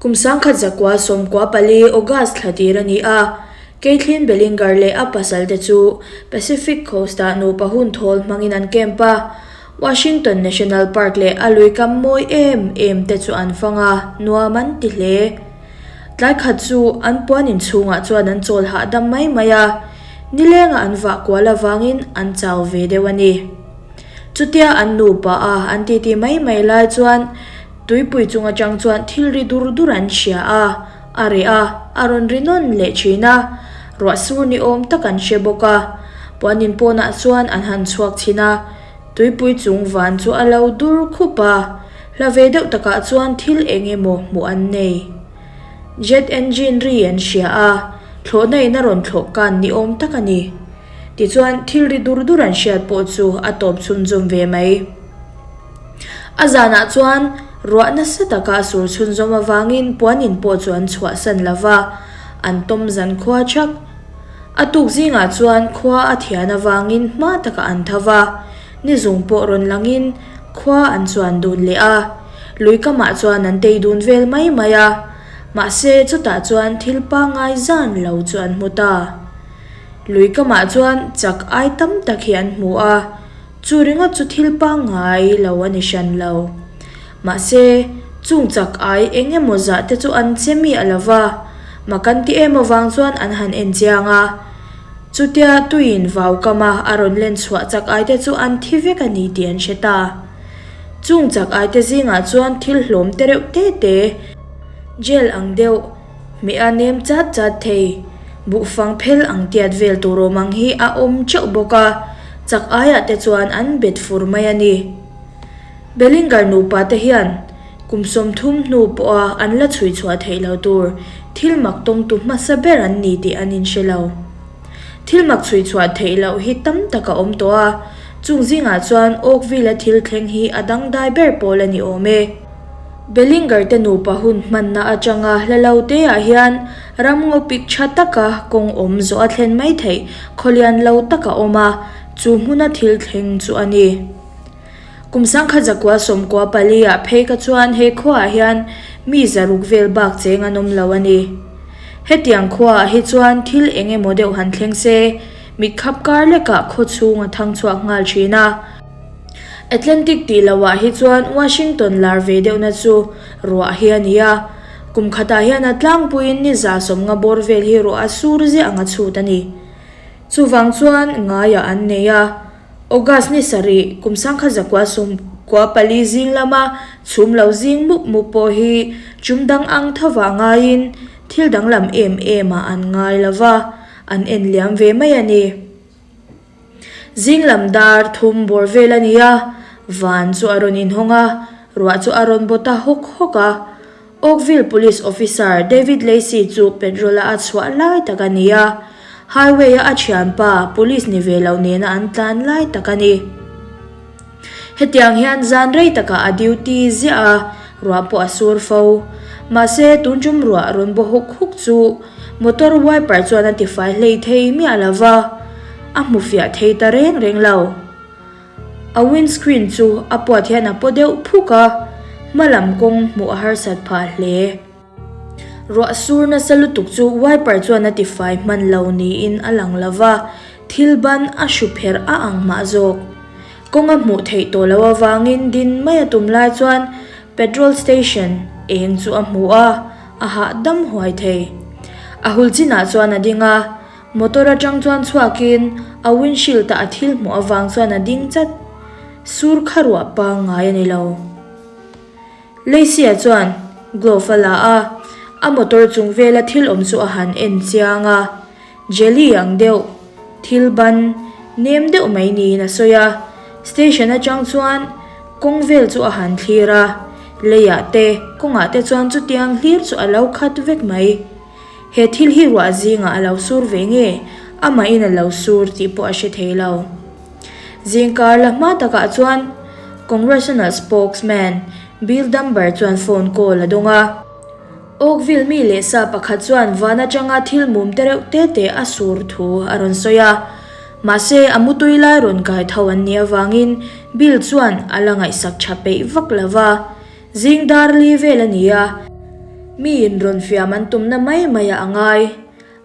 Kum 1994 August thla tir a ni a, Kaitlyn Bellinger leh a pasalte chu Pacific Coast-ah nupa hun thawl hmangin an camp a, Washington National Park leh a lui kam mawi em em te chu an fang a, nuam an ti hle. Tlai khat chu an puan inchhungah chuan an chawl hahdam mai mai a, nilengah an vah kual avangin an chau ve deuh a ni. Chutia an nupa a an titi mai mai lai chuan tuipui chung atang chuan thil ri dur dur an hria a, a reh a, a rawn ri nawn leh thin a, ruah sur ni awm tak an hre bawk a. Puan in pawnah chuan an han chhuak chhin a, tuipui chung van chu a lo dur khup a, hla ve deuh takah chuan thil eng emaw hmuh an nei. Jet engine ri an hria a, thlawhna in a rawn thlawh kan ni awm tak a ni. Tichuan thil ri dur dur an hriat pawh chu a tawp chhunzawm ve mai. A zanah chuan ruah nasa taka a sur chhunzawm avangin puanin pawh chu an chhuahsan lo va, an tawm zan khua thak. A tuk zingah chuan khua a thian avangin hma takah an tho va, ni zung pawh rawn langin khua an chuan dun leh a. Lui kamah chuan an tei dun vel mai mai a, mahse chutah chuan thil pangngai zan lo chu an hmu ta. Lui kamah chuan chak ai tam tak hi an hmu a. Chu ringawt chu thil pangngai lo a ni hran lo. Mahse, chung chak ai eng emaw zah te chu an che miah lo va, mak an ti em avang chuan an han en chiang a. Chutia tuiin vau kama a rawn len chhuah chak ai te chu an thi vek a ni tih an hre ta. Chung chak ai te zingah chuan thil hlawm te reuh te te, gel ang deuh, Hmeh a nem chat chat thei. Buhfang phel ang tiat vel tur awm ang hi a awm teuh bawk a, chak aiah te chuan an bet fur mai a ni. Bellinger nupa te hian kum 30 hnu pawha an la chhui chhuah theih lo tur thil mak tawngtu hmasa ber an ni tih an inhre lo. Thil mak chhui chhuah theih loh hi tam tak a awm tawh a, chung zingah chuan Oakville-a thil thleng hi a dangdai ber pawl a ni awm e. Bellinger te nupa hun hmanna atanga hla lo te ah hian ram ngaw pik tha taka kawng awm zawh a thlen mai theih khawlian lo tak a awm a, chu hmuna thil thleng chu a ni. Kum 1994 ah phei ka chuan he khuaah hian mi 600 vel bak cheng an awm lo a ni. Hetiang khuaah hi chuan thil eng emaw deuh han thleng se, mitkhap kar lekah khaw chhung a thang chhuak nghal thin a. Atlantic tih lohah hi chuan Washington lar ve deuhna chu ruah hi a ni a. Kum khatah hian a tlangpuiin ni 150 bawr vel hi ruah a sur ziah anga chhut a ni. Chuvang chuan ngaiah an nei a. August ni sarih, kum 1994 zing lama chhum lo zing mup mup pawh hi chum dang ang thovah ngaiin thil danglam em em ah an ngai lova, an en liam ve mai a ni. Zing lam dar thum bawr vel a ni a, van chu a rawn inhawng a, ruah chu a rawn baw ta hawk hawk a. Oakville Police Officer David Lacey chu petrol-a a chhuah lai tak a ni a, highway-a a thianpa police ni ve lo nena an tlan lai tak a ni. Hetiang hian zan rei takah a duty ziah a, ruah pawh a sur fo. Mahse, tun tum ruah rawn baw huk huk chu motor wiper chuan a tifai hlei thei miah lo va, a hmu fiah thei ta reng reng lo. A windscreen chu a puat hian a paw deuh phuk a, hma lam kawng hmuh a harsat phah hle. Ruah sur nasa lutuk chu wiper chuan a tifai hman lo niin a lang lo va, thil ban a hru pherh a ang mah zawk. Kawng a hmuh theih tawh loh avangin din mai a tum lai chuan petrol station eng chu a hmu a, a hahdam huai thei. A hul chinah chuan a ding a, motor atang chuan chhuakin a windshield-a a thil hmuh avang chuan a ding chat. Sur kha ruah pangngai a ni lo. Lacey-a chuan glove a la a, a motor chung vela thil awm chu a han en chiang a, jelly ang deuh, thil ban nem deuh mai niin a sawi a. Station atang chuan kawng vel chu a han thlir a, leiah te, kawngah te chuan chutiang hlir chu a lo khat vek mai. He thil hi ruah zingah a lo sur ve nge, amahin a lo sur tih pawh a hre thei lo. Zingkar la hma takah chuan Congressional spokesman Bill Dunbar chuan phone call a dawng a. Oakville mi leh sa pakhat chuan van atanga thil mum te reuh te te a sur thu a rawn sawi a. Mahse, a mutui lai rawn kai tho an nih avangin Bill chuan a la ngaihsak tha peih vak lo va. Zing dar li vel a ni a. Miin rawn fiam an tumna mai mai ah a ngai.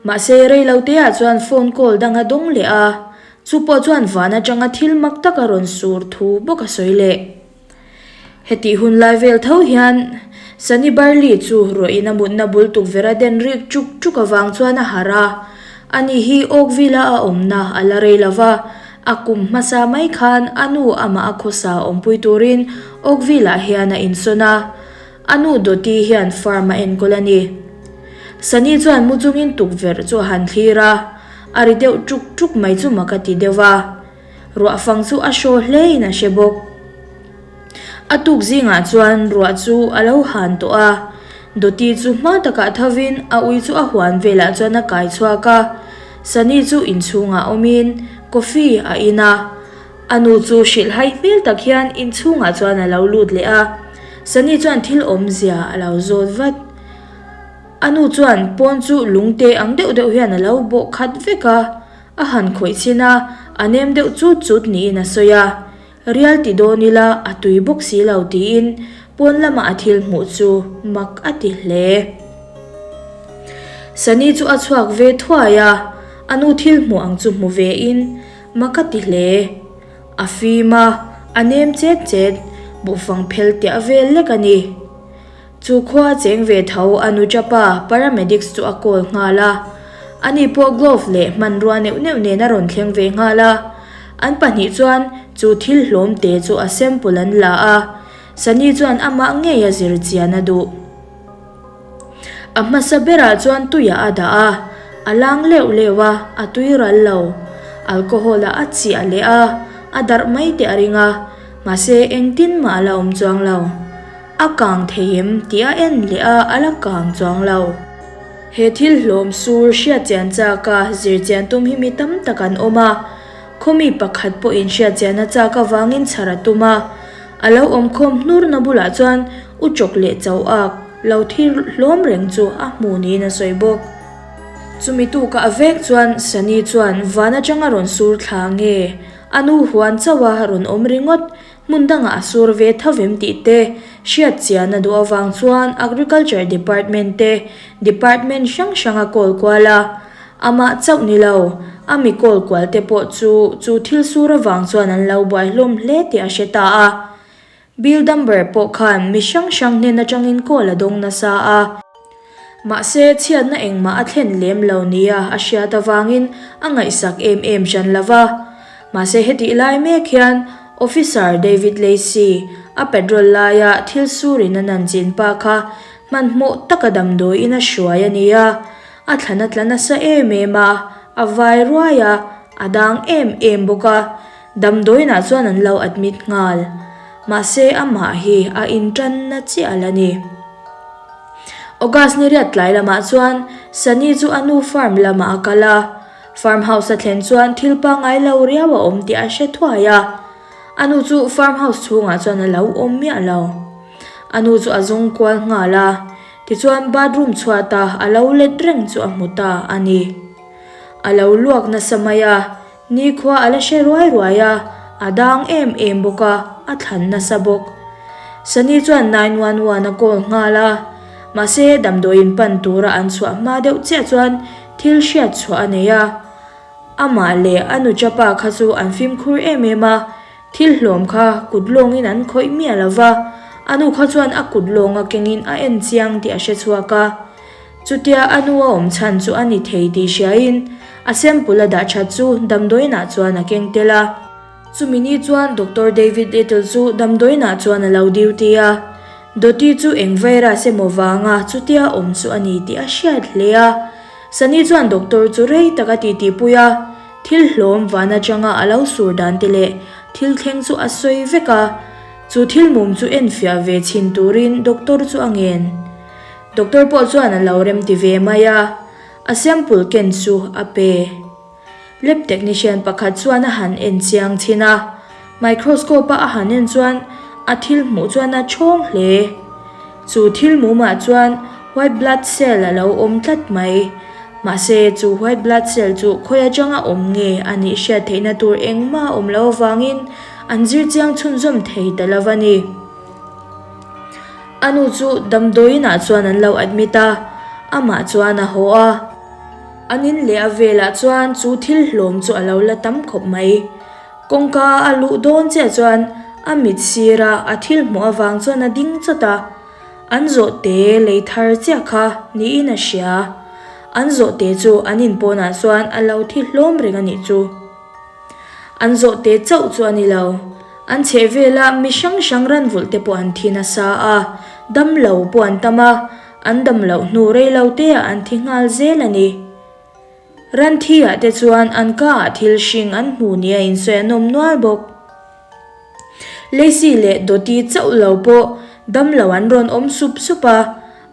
Mahse rei lo te ah chuan phone call dang a dawng leh a, chu pawh chuan van atanga thil mak tak a rawn sur thu bawk a sawi leh. Hetih hun lai vel tho hian Sunny Barley chu ruahin a mutna bul tukverh a den rik chuk chuk avang chuan a harh a, ani hi Oakville-a a awmna a la rei lo va, a kum hmasa mai khan a nu amah a khawsa awmpui turin Oakville-ah hian a insawn a, a nu Dottie hian farm a enkawl a ni. Sunny chuan mu chungin tukverh chu a han thlir a, a ri deuh chuk chuk mai chu mak a ti deuh va. Ruah fang chu a hraw hlein a hre bawk. A tuk zingah chuan ruah chu a lo han tawh a, Dottie chu hma takah thovin a ui chu a huan velah chuan a kai chhuak a. Sunny chu inchhungah awmin coffee a in a, a nu chu hrilhhai hmel tak hian inchhungah chuan a lo lut leh a. Sunny chuan thil awmzia a lo zawt vat. A nu chuan pawn chu lungte ang deuh deuh hian a lo bawh khat vek a. A han khawih chin a, a nem deuh chut chut niin a sawi a. Rial ti dawn ila a tui bawk si lo tiin pawn lama a thil hmuh chu mak a ti hle. Sunny chu a chhuak ve thuai a, a nu thil hmuh ang chu hmu ve in mak a ti hle. A fim a, a nem chet chet, buhfang phel tiah vel lek a ni. Chu khua cheng ve tho a nu chapa paramedics chu a call nghal a. Ani pawh glove leh hmanrua neuh neuh nen a rawn thleng ve nghal a. An pahnih chuan chu thil hlawm te chu a sample an la a. Sunny chuan amah ngei a zir chian a duh. A hmasa berah chuan tuiah a dah a, a lang leuh leuh a, a tui ral lo. Alcohol ah a chiah leh a, a darh mai teh a ring a, mahse engtin mah a la awm chuang lo. A kang thei em tih a en leh a, a la kang chuang lo. He thil hlawm sur hriat chian chak a zir chian tum hi mi tam tak an awm a, khawmi pakhat pawhin hriat chian a chak avangin chhar a tum a. A lo awm khawm hnurna bulah chuan u chawk leh chau ak lo thil hlawm reng chu a hmu niin a sawi bawk. Chumi tukah a vek chuan Sunny chuan van atanga rawn sur thla nge a nu huan chauh a rawn awm ringawt Hmun dangah a sur ve tho vem tih te hriat chian a duh avang chuan Agriculture Department te department hrang hrang a kawl kual a, amah chauh ni lo, a mi kawl kual te pawh chu chu thil sur avang chuan an lo buai hlawm hle tih a hre ta a. Bill Dumber pawh khan mi hrang hrang hnen atangin kawl a dawng nasa a. Mahse, chhiatna engmah a thlen lem lo nia a hriat avangin a ngaihsak em em hran lo va. Mahse hetih lai mek hian Officer David Lacey, a patrol laia thil surin a nan chin pa kha hmanhmawh taka damdawiin a hruai a ni a. A thlan a tla nasa em em a, a vai ruai a, a dang em em bawk a. Damdawiinah chuan an lo admit nghal. Mahse amah hi a intanna chiah a la ni. August ni riat tlai lamah chuan Sunny chu a nu farm lamah a kal a, farm house a thlen chuan thil pangngai lo riau a awm tih a hre thuai a. A nu chu farm house chhungah chuan a lo awm miah lo. A nu chu a zawng kual nghal a, tichuan bathroom chhuata a lo let reng chu a hmu ta a ni. A lo luak nasa mai a, Nikhua a la hre ruai ruai a, a dang em em bawk a, a thlan nasa bawk. Sunny chuan 911 a call nghal a, mahse damdawiin pan tura an chhuah hma deuh chiah chuan thil hriat chhuah a nei a. Amah leh a nuchapa kha chu an fimkhur em em a, thil hlawm kha kut lawngin an khawih miah lo va, a nu kha chuan a kut lawnga kengin a en chiang tih a hre chhuak a. Chutia a nu a awm chhan chu a ni thei tih hriain a sample a dah that chu damdawiinah chuan a keng tel a. Chumi ni chuan Doctor David Little chu damdawiinah chuan a lo duty a. Dottie chu eng virus emaw vanga chutia awm chu a ni tih a hriat hle a. Sunny chuan doctor chu rei tak a titipui a, thil hlawm van atanga a lo sur dan te leh thil thleng chu a sawi vek a. Chu thil mum chu enfiah ve chhin turin doctor chu a ngen. Doctor pawh chuan a lo rem ti ve mai a, a sample ken chu a pe. Lab technician pakhat chuan a han en chiang thin a, microscope a a han en chuan a thil hmuh chuan a thawng hle. Chu thil mumah chuan white blood cell a lo awm tlat mai. Mahse chu white blood cell chu khawi atanga awm nge a nih hriat theihna tur engmah a awm loh avangin an zir chiang chhunzawm thei ta lo a ni. A nu chu damdawiin ah chuan an lo admit a, amah chuan a haw a. An in leh a velah chuan chu thil hlawm chu a lo la tam khawp mai. Kawngka a luh dawn chiah chuan a mit sira a thil hmuh avang chuan a ding chawt a. An zawhte lei thar chiah kha niin a hria. An zawhte chu an in pawnah chuan a lo thi hlawm reng a nih chu. An zawhte chauh chu a ni lo. An chheh vela mi hrang hrang ran vulh te pawh an thi nasa a, dam lo pawh an tam a, an dam loh hnu rei lo te ah an thi nghal zel a ni. Ran thi ah te chuan an ka ah thil hring an hmu nia insawi an awm nual bawk. Lacey leh Dottie chauh lo pawh dam lo an rawn awm sup sup a,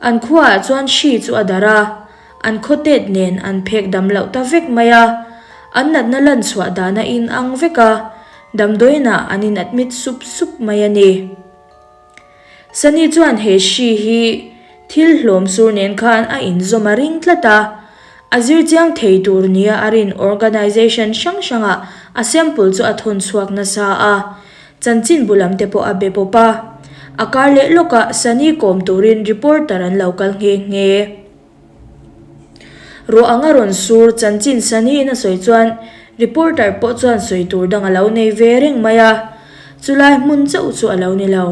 an khua ah chuan hri chu a darh a. An khaw tet nen an phek dam loh ta vek mai a, an natna lan chhuah dan a in ang vek a, damdawiinah an in admit sup sup mai a ni. Sunny chuan he hri hi thil hlawm sur nen khan a inzawm a ring tlat a, a zir chiang thei tur nia a rin organisation hrang hrangah a sample chu a thawn chhuak nasa a, chanchinbu lam te pawh a be pawp a. A kar leh lawkah Sunny kawm turin reporter an lo kal nghe nghe. Ruah anga rawn sur chanchin Sunny-in a sawi chuan reporter pawh chuan sawi tur dang a lo nei ve reng mai a, chulai hmun chauh chu a lo ni lo.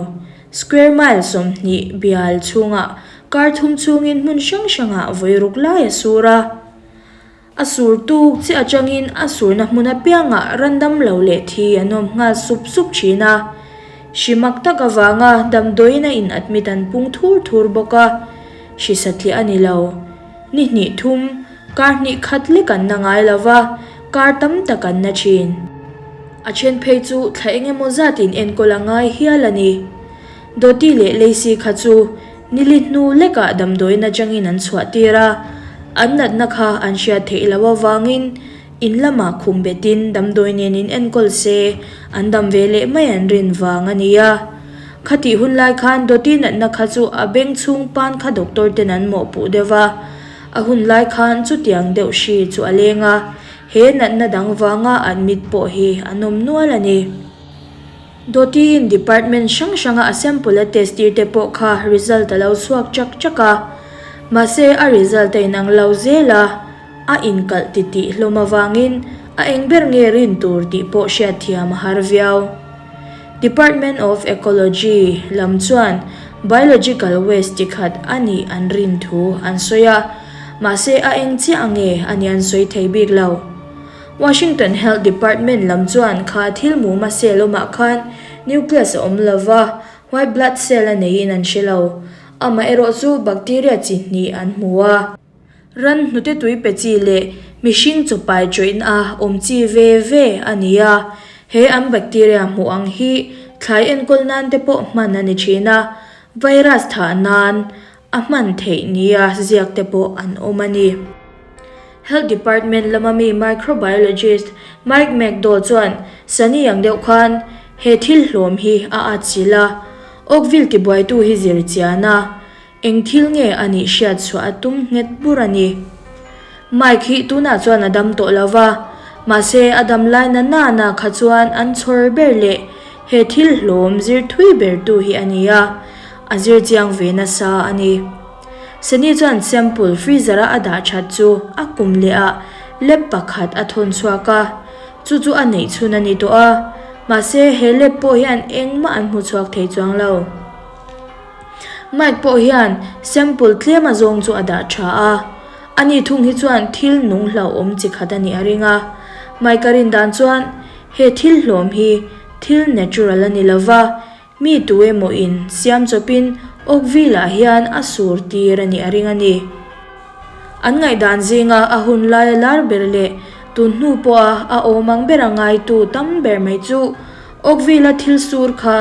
Square mile 20 bial chhungah kar thum chhungin hmun hrang hrangah vawi ruk lai a sur a. A sur tuk chiah atangin a surna hmun apiangah randam lo leh thi an awm nghal sup sup thin a. Hri mak tak avanga damdawiin a in admit an pung thur thur bawk a, hri satliah a ni lo. Ni hnih thum, kar hnih khat lek an na ngai lo va, kar tam tak an na thin. A then phei chu thla eng emaw zatin enkawl a ngai hial a ni. Dawti leh Lacey kha chu nili hnu lekah damdawiin atangin an chhuah tir a, an natna kha an hriat theih loh avangin in lamah khum betin damdawi nen in enkawl se an dam ve leh mai an rin vang a ni a. Khatih hun lai khan Dawti natna kha chu a beng chhung pan kha doctor ten an mawhpuh deuh va, a hun lai khan chutiang deuh hri chu a leng a, he natna dang vanga admit pawh hi an awm nual a ni. Dawtiin department hrang hranga a sample a test tir te pawh kha result a lo chhuak chak chak a, mahse a result a inang lo zel a, a inkalh titih hlawm avangin a eng ber nge rin tur tih pawh hriatthiam a har viau. Department of Ecology lam chuan biological waste chi khat a nih an rin thu an sawi a, mahse a eng chiah nge a nih an sawi thei bik lo. Washington Health Department lam chuan kha thil muma cell awmah khan nucleus a awm lo va, white blood cell a neiin an hre lo. Amaherawh chu bacteria chi hnih an hmu a. Ran hnute tui pe chi leh mihring chaw pai tawihna a awm chi ve ve a ni a. He an bacteria hmuh ang hi thlai enkawl nan te pawh hman a ni thin a, virus thah nan A hman theih nia ziak te pawh an awm a ni. Health Department lama mi microbiologist Mike McDowell chuan Sunny ang deuh khan he thil hlawm hi a atchilh a, Oakville tibuaitu hi zir chian a, eng thil nge a nih hriat chhuah a tum nghet bur a ni. Mike hi tunah chuan a dam tawh lo va, mahse a dam lai na nana kha chuan an chhawr ber leh he thil hlawm zir thui bertu hi a ni a. A zir chiang ve nasa a ni. Seni chuan sample freezer a a dah that chu a kum leh ah lab pakhat a thawn chhuak a, chu chu a neih chhun a ni tawh a, mahse he lab pawh hian engmah an hmu chhuak thei chuang lo. Mike pawh hian sample tlem a zawng chu a dah tha a, ani thung hi chuan thil nung hlauhawm chi khat a nih a ring a. Mike a rin dan chuan he thil hlawm hi thil natural a ni lova, Mi tu emaw in siam chawpin Oakville-ah hian a sur tir a nih a ring a ni. An ngaihdan zinga a hun laia lar ber leh tun hnu pawha a awm ang bera ngaitu tam ber mai chu Oakville-a thil sur kha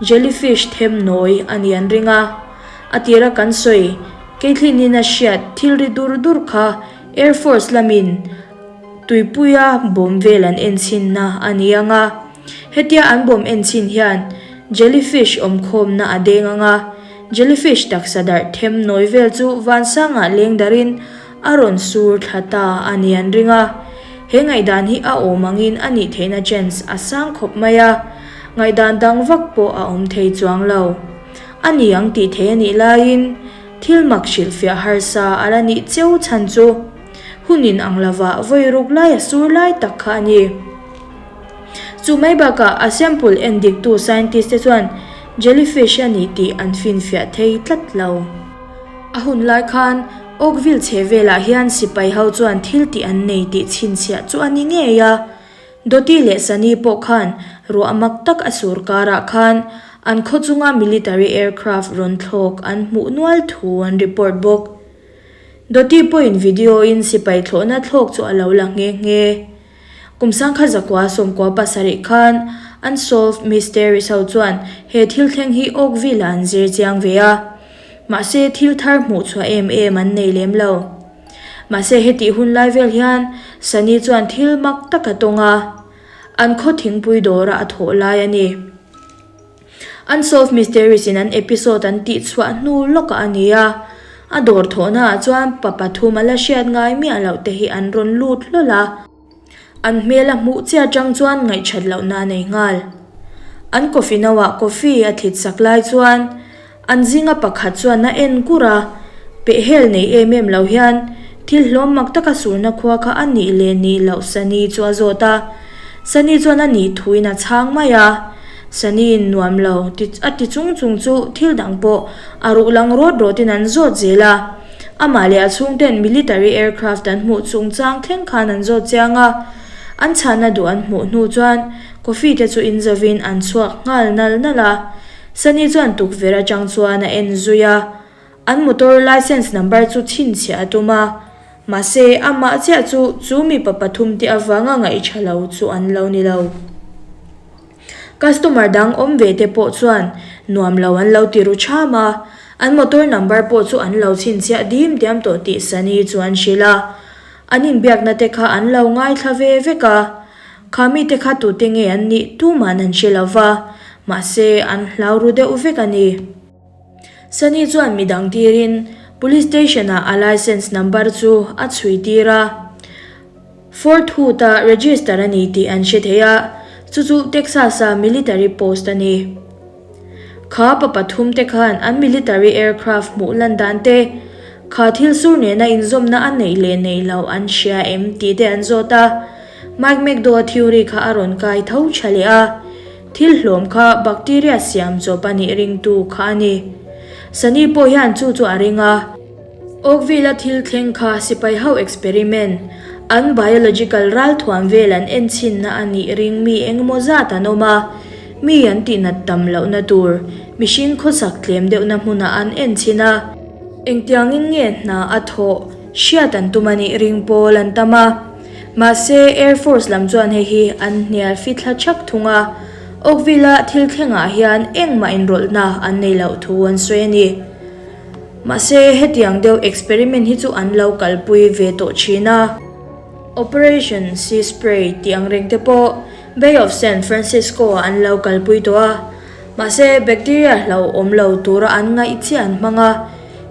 jellyfish them nawi a nih an ring a. A tira kan sawi Keithlinin a hriat thil ri dur dur kha Air Force lamin tuipuia bawm vel an enchhinna a ni ang a. Hetia an bawm en chhin hian jellyfish awmkhawmna a deng ang a, jellyfish taksa darh them nawi vel chu vansangah leng darin a rawn sur thla ta a ni an ring a. He ngaihdan hi a awm angin a nih theihna chance a sang khawp mai a, ngaihdan dang vak pawh a awm thei chuang lo. A ni ang tih theih a nih laiin thil mak hrilhfiah harsa a la nih cheu chhan chu hun in ang lovah vawi ruk lai a sur lai tak kha a ni. Chu mai bakah a sample en diktu scientist te chuan jellyfish a ni tih an finfiah thei tlat lo. A hun lai khan Oakville chhe velah hian sipai ho chuan thil tih an nei tih chhinchhiah chu a ni ngei a. Dottie leh Sunny pawh khan ruah mak tak a sur karah khan an khaw chunga military aircraft rawn thlawk an hmuh nual thu an report bawk. Dottie pawhin video in sipai thlawhna thlawk chu a lo la nghe nghe. Kum sangkhat zakua 17 khan Unsolved Mysteries ho chuan he thil thleng hi Oakville ah an zir chiang ve a. Mahse thil thar hmuh chhuah em em an nei lem lo. Mahse hetih hun lai vel hian Sunny chuan thil mak tak a tawng a, an khaw thingpui dawra a thawh lai a ni. Unsolved Mysteries in an episode an tih chhuah hnu lawkah a ni a, a dawr thawhnaah chuan pa pathum a la hriat ngai miah loh te hi an rawn lut hlawl a. An hmel a hmuh chiah atang chuan ngaihṭhat lohna a nei nghal. An coffee no ah coffee a thlit sak lai chuan an zinga pakhat chuan a en kur a, pehhel nei em em lo hian thil hlawm mak taka surna khua kha a nih leh nih loh Sunny chu a zawt a. Sunny chuan a nih thuin a chhang mai a. Sunny in nuam lo ti a ti chung chung chu thil dang pawh a ruh lang rawt rawtin an zawt zel a. Amah leh a chhungten military aircraft an hmuh chungchang thleng khan an zawt chiang a, an chhanna duh an hmuh hnu chuan coffee te chu inzovin an chhuak nghal nal nal a. Sunny chuan tukverh atang chuan a en zui a, an motor licence number chu chhinchhiah a tum a, mahse amah chiah chu chu mipa pathum te avanga ngaihṭha lo chu an lo ni lo. Customer dang awm ve te pawh chuan nuam lo an lo ti ru cham a, an motor number pawh chu an lo chhinchhiah dim diam tawh tih Sunny chu an hrilh a. An inbiakna te kha an lo ngaithla ve vek a, kha mite kha tute nge an nih tuman an hre lo va, mahse an hlau ru deuh vek a ni. Sunny chuan midang tirin Police Station ah a licence number chu a chhui tir a. Fort Hood-a register a ni tih an hre thei a, chu chu Texas-a military post a ni. Kha pa pathumte khan an military aircraft hmuh lan dan te, kha thil sur nena inzawmna a neih leh neih loh an hria em tih te an zawt a. Mike McDowell theory kha a rawn kai tho tha leh a, thil hlawm kha bacteria siam chawp a nih ringtu kha a ni. Sunny pawh hian chu chu a ring a. Oakville-a thil thleng kha sipai ho experiment, an biological ralthuam vel an enchhinna a nih ring mi engemaw zat an awm a, mi an tihnat tam lohna tur mihring khawsak tlem deuhna hmunah an enchhin a. Engtiangin nge hna a thawh hriat an tum a nih ring pawl an tam a, mahse Air Force lam chuan hei hi an hnial fithla thak thung a, Oakville-a thil thlengah hian engmah inrawlhna an nei loh thu an sawi a ni. Mahse, hetiang deuh experiment hi chu an lo kalpui ve tawh thin a. Operation Sea Spray tih ang reng te pawh Bay of San Francisco-ah an lo kalpui tawh a. Mahse, bacteria hlauhawm lo tura an ngaih chiah an hmang a.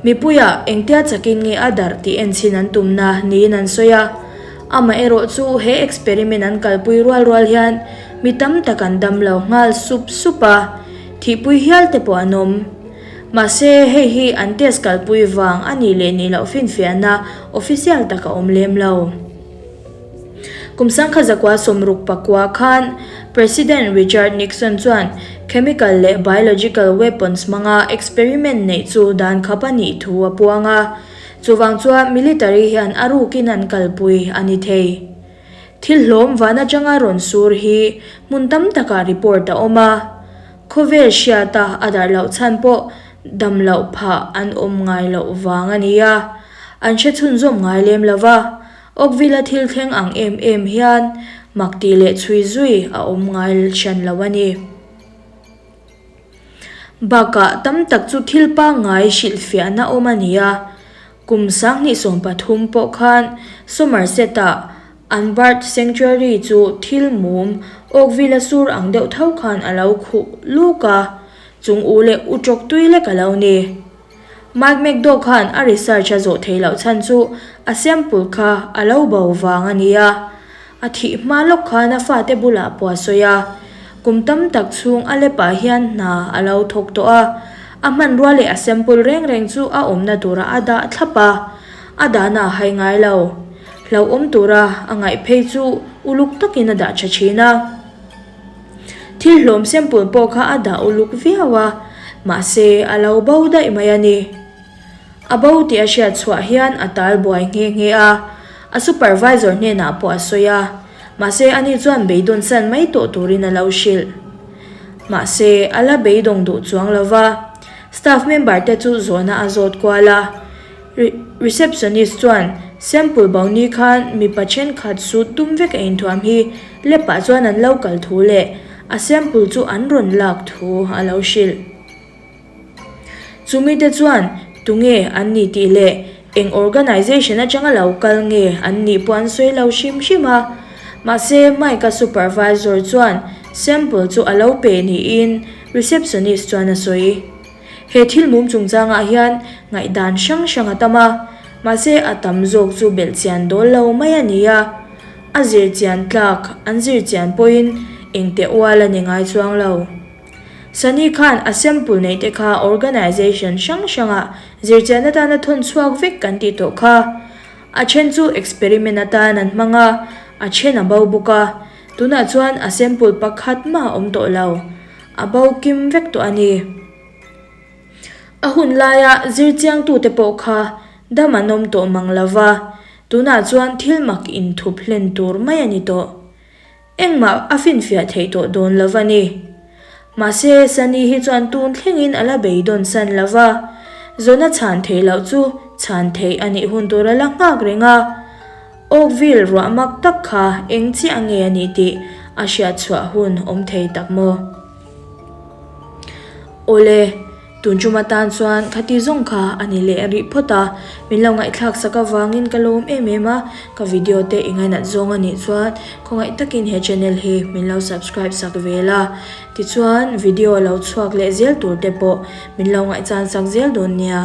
Mipuiah engtia chakin nge a darh tih enchhin an tumna niin an sawi a. Amaherawh chu he experiment an kalpui rual rual hian mi tam tak an dam lo nghal sup sup a, thihpui hial te pawh an awm. Mahse, hei hi an test kalpui vang a nih leh nih loh finfiahna official tak a awm lem lo. Kum sangkha zakua 69 khan President Richard Nixon chuan chemical leh biological weapons hmanga experiment neih chu dan khap a nih thu a puang a, chuvang chuan military hian a rukin an kalpui a ni thei. Thil hlawm van atanga rawn sur hi hmun tam takah report a awm a. Khawvel hriata a darh loh chhan pawh dam loh phah an awm ngai loh vang a ni a, an hre chhunzawm ngai lem lo va. Oakville-a thil thleng ang em em hian mak tih leh chhui zui a awm ngai hran lo a ni. Bakah tam tak chu thil pangngai hrilhfiahna awm a ni a, Kum 2013 pawh khan Somerset-ah an bird sanctuary chu thil mum Oakville-a sur ang deuh tho khan a lo khuh luk a, chung u leh u tawk tui lek a lo ni. Mike McDowell khan a research a zawh theih loh chhan chu a sample kha a lo bo vang a ni a. A thih hma lawk khan a fate bulah pawh a sawi a, kum tam tak chhung a lepah hian hna a lo thawk tawh a. A hmanrua leh a sample reng reng chu a awmna turah a dah thlap a, a dahna a hai ngai lo. Hlauhawm tura a ngaih phei chu uluk takin a dah tha thin a. Thil hlawm sample pawh kha a dah uluk viau a, mahse a lo bo daih mai a ni. A bo tih a hriat chhuah hian a tal buai nghe nghe a, a supervisor hnenah pawh a sawi a, mahse ani chuan beidawn san mai tawh turin a lo hrilh. Mahse, a la beidawng duh chuang lo va, staff member te chu zawhna a zawt kual a. Receptionist chuan sample bo ni khan mipa thenkhat suit dum vek a inthuam hi lepah chuan an lo kal thu leh a sample chu an rawn lak thu a lo hrilh. Chumite chuan tunge an ni tih leh eng organisation atanga lo kal nge an nih pawh an sawi lo hrim hrim a. Mahse, Mike-a supervisor chuan sample chu a lo pe niin receptionist chuan a sawi. He thil mum chungchangah hian ngaihdan hrang hrang a tam a, mahse a tam zawk chu belhchian dawl lo mai a ni a. A zirchian tlak an zirchian pawhin engte ual a ni ngai chuang lo. Sunny khan a sample neih te kha organisation hrang hrangah zirchian atana thawn chhuak vek kan tih tawh kha. A then chu experiment atan an hmang a, a then a bo bawk a. Tunah chuan a sample pakhat mah a awm tawh lo. A bo kim vek tawh a ni. A hun laia zirchiangtute pawh kha dam an awm tawh mang lo va, tunah chuan thil mak inthup hlen tur mai a ni tawh. Engmah a finfiah theih tawh dawn lo va ni. Mahse, Sunny hi chuan tun thlengin a la beidawn san lo va, zawna chhan theih loh chu chhan theih a nih hun tur a la nghak reng a. Oakville ruah mak tak kha eng chiah nge a nih tih a hriat chhuah hun awm thei tak maw? Awle. Tun tum atan chuan khati zawng kha a ni leh rih phawt a, min lo ngaihthlak sak avangin ka lawm em em a, ka video te i ngainat zawng a nih chuan khawngaih takin he channel hi min lo subscribe sak ve la, tichuan video lo chhuak leh zel tur te pawh min lo ngaihchan sak zel dawn nia.